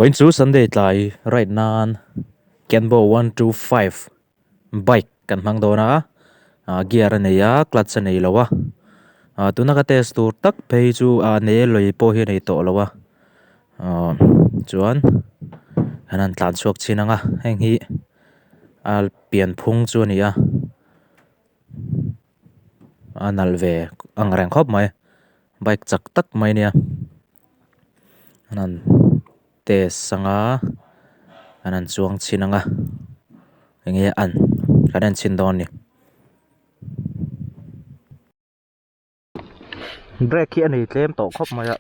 Vawiin chu Sunday tlai ride nan Kenbo 125 bike kan hmang dawn a, ah gear a nei a clutch a nei lo a, ah tuna ka test tur tak phei chu ah nei lawih pawh hi a nei tawh lo a, ah chuan an han tlan chhuak chhin ang a heng hi a pianphung chu a ni a. A nalh ve ang reng khawp mai bike chak tak mai a nia an han test ang a an han chuang chhin ang a enge an kan en chhin dawn a ni. Brake hi a nei tlem tawh khawp mai a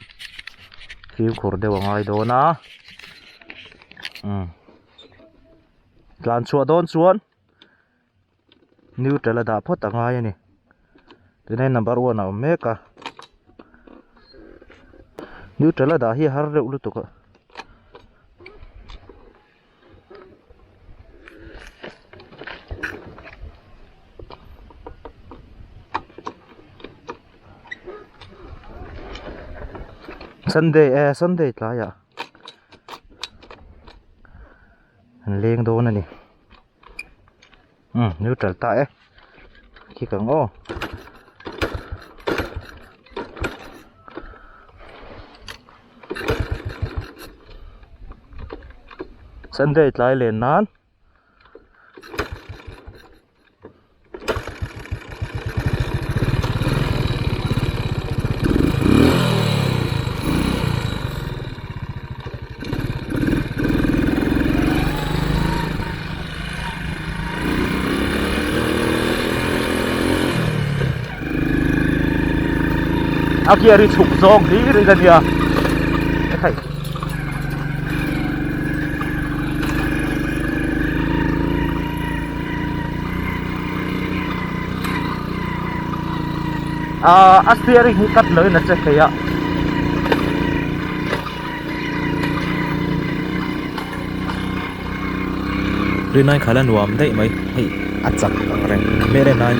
fimkhur deuh a ngai dawn a umm tlan chhuah dawn chuan. Neutral a dah phawt a ngai a ni tunah hian number one a awm mek a neutral a dah hi a har reuh lutuk a. Sunday eh sunday tlaiah an leng dawn a ni. Umm neutral ta e khi kang aw sunday tlai len nan. A gear hi chhuk zawng hlir in a nia hei. Ahh a steering hi cut loin a che thei a. Rinai khalh a nuam daih mai hei a chak ang reng hmel en ai.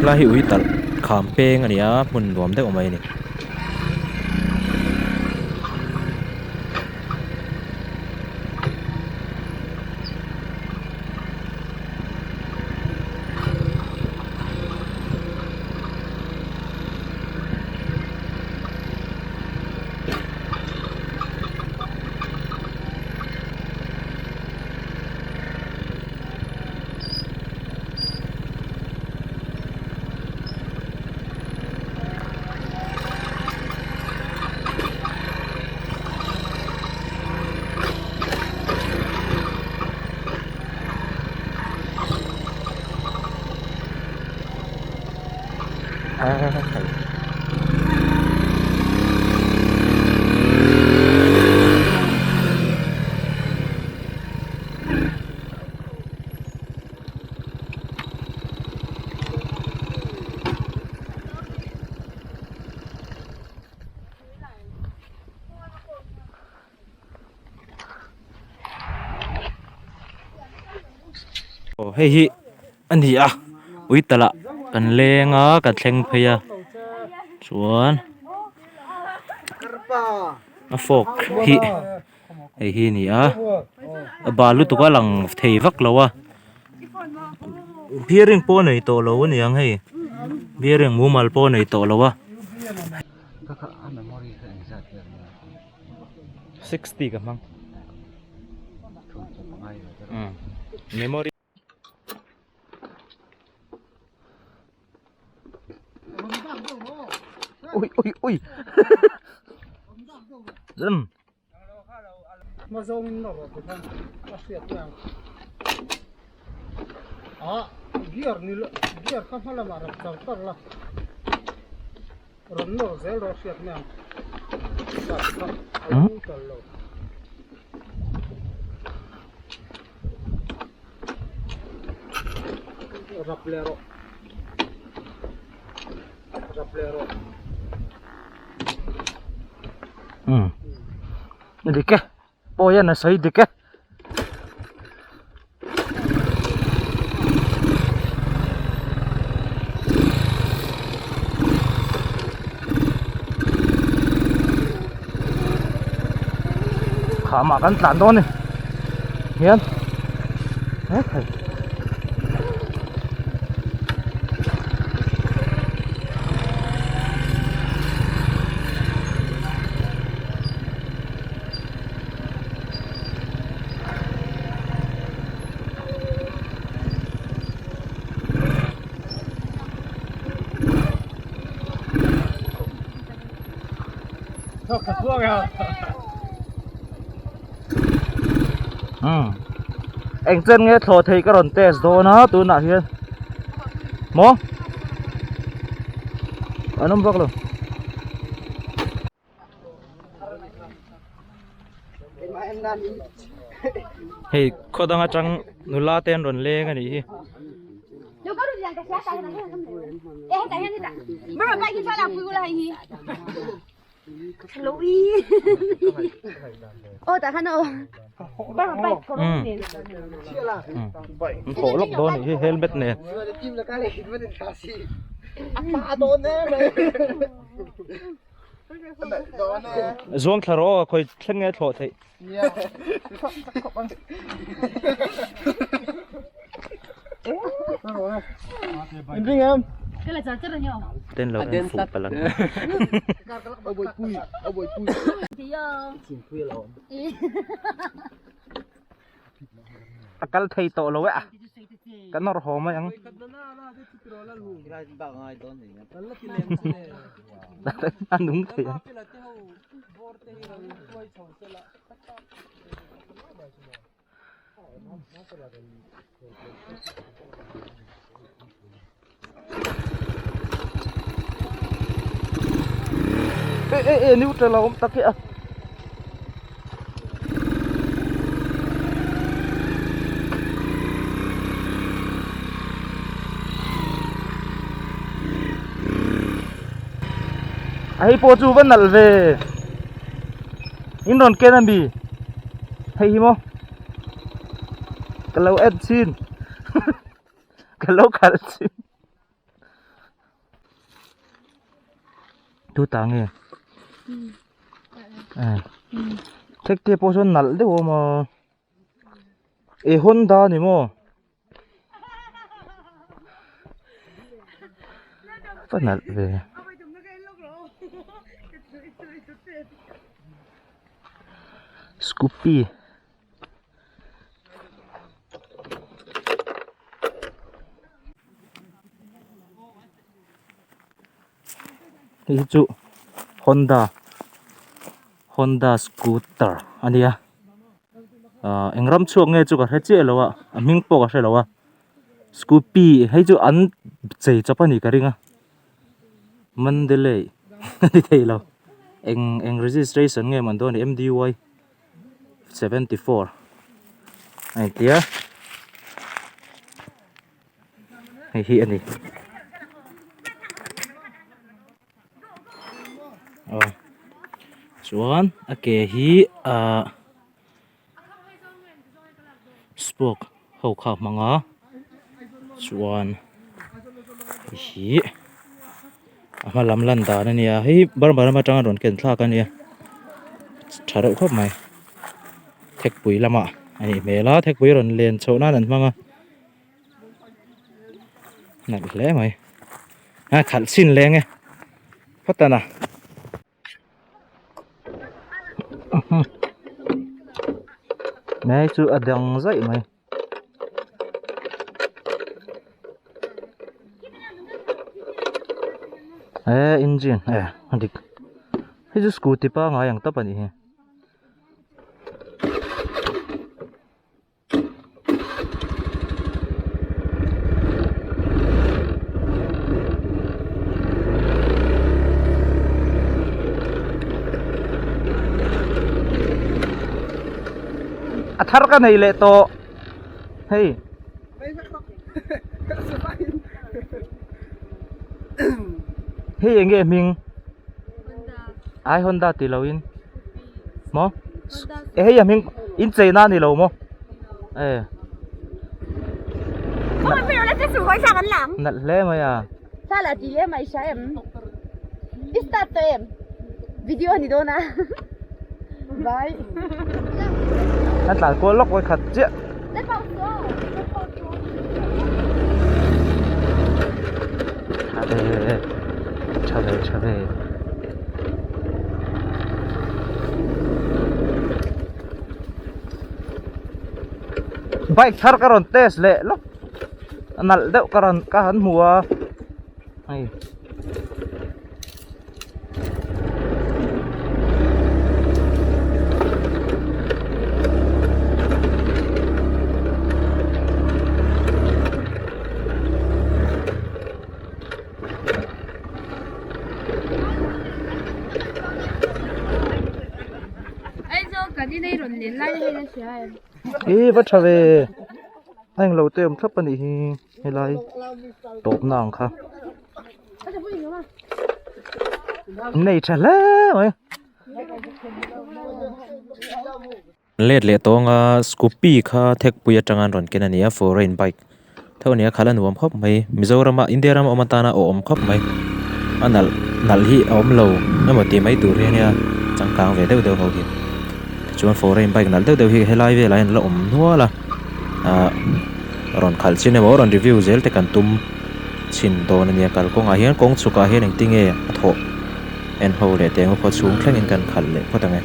Helai hi ui talh kham peng a ni a hmun nuam deuh mai a ni. hei hi a ni a ui talh ah kan leng a kan thleng phei a chuan a fork hi hei hi a ni a a bal lutuk a lang thei vak lo a bearing pawh a nei tawh lo a niang hei bearing mumal pawh a nei tawh lo a. 60 ka hmang memory ui ui ui lam Dik e pawi hian a sawi dik e. Khamah kan tlan dawn a ni hian hekhai. Eng chen nge thlawh thei ka rawn test dawn a tunah hian maw an awm vak lo. Hei khaw dang atang nula te an rawn leng a nih hi. An thawh lawk dawn a nih hi helmet nen. Zuang thla rawh aw khawi thleng nge thlawh theih. Ten lo en fuh palh ang. A kal thei tawh lo e a ka nawr haw mai ang. A nung thei ang. Ê ê ê neutral a awm tak e a. A hei pawh chu va nalh ve in rawn ken a mi hei hi maw ka lo en chhin ka lo khalh chhin tu ta nge thek te pawh sawn nalh deuh a awm a e Honda a ni maw. Va nalh ve. Scoopy. Hei hi chu Honda Honda scooter a nia ahh eng ram chhuak nge chu ka hre chiah lo a a hming pawh ka hre lo a scooty hei chu an chei chawp a nih ka ring a Mandalay a ni thei lo eng eng registration nge mawn dawn ni M D Y 74 a intia hei hi a ni aw chuan a ke hi ahh spoke ho kha a hmang a. Chuan hei hi a hma lam lan dan a nia hei hi Burma ram atanga rawn ken thlak a nia tha reuh khawp mai thekpui lamah a nih hmel a thekpui rawn len chhoh nan an hmang a nalh hle mai a khalh chhin leng e phawt a na. Hei chu a dang zaih mai. He engine e a dik hei chu scooty pangai ang tawp a nih hi. A thar ka nei leh tawh hei hei eng nge hming ai Honda tih loh in maw e hei a hming in chei na a ni lo maw e nalh hle mai a a tlan kual lawk vawikhat chiah. Tha ve tha ve tha ve bike thar ka rawn test leh lawk a nalh deuh ka rawn ka han hmu a hei. Ih va tha ve a englo te awm thlap a nih hi helai tawpna ang kha. Nei tha hle mai. Let leh tawnga scooty kha thekpui atanga an rawn ken a ni a foreign bike tho a ni a khalh a nuam khawp mai Mizorama India rama awm atana a awm khawp mai a nalh nalh hi a awm lo emaw tih mai tur hi a nia changkang ve deuh deuh ho hi tichuan foreign bike nalh deuh deuh hi helai velah hian a la awm nual a ahh rawn khalh chin emaw rawn review zel te kan tum. Chhin dawn a nia kalkawngah hian kawng chhukah hian engtin nge a thawh en ho leh teng a khaw chhung thlengin kan khalh leh phawt ang e.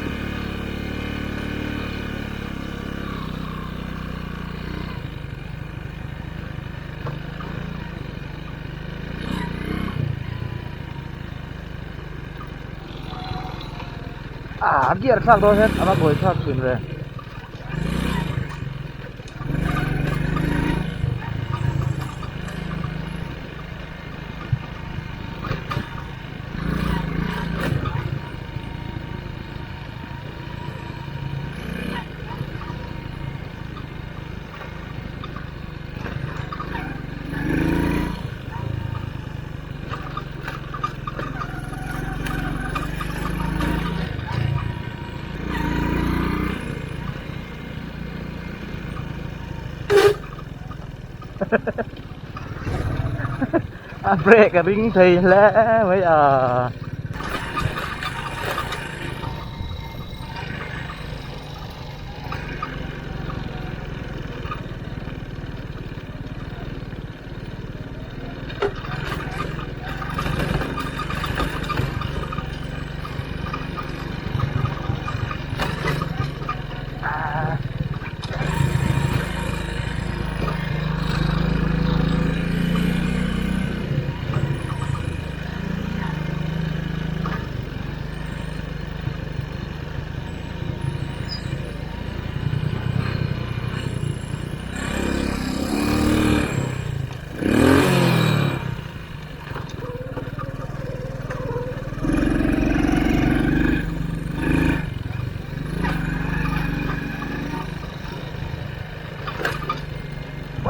Ah gear thlak dawn hian a va buai thlak thin ve. A brake a ring thei hle mai a.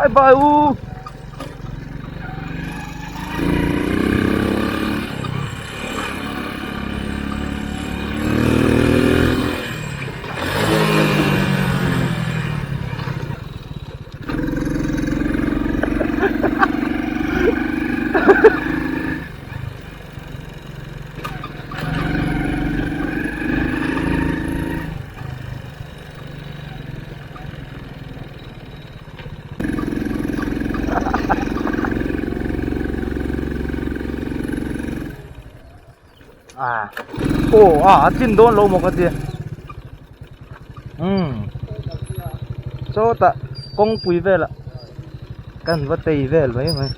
Bye bye u. Ah aw a a tlin dawn lo maw ka tia umm sawtah kawngpui velah kan va tei vel mai mai.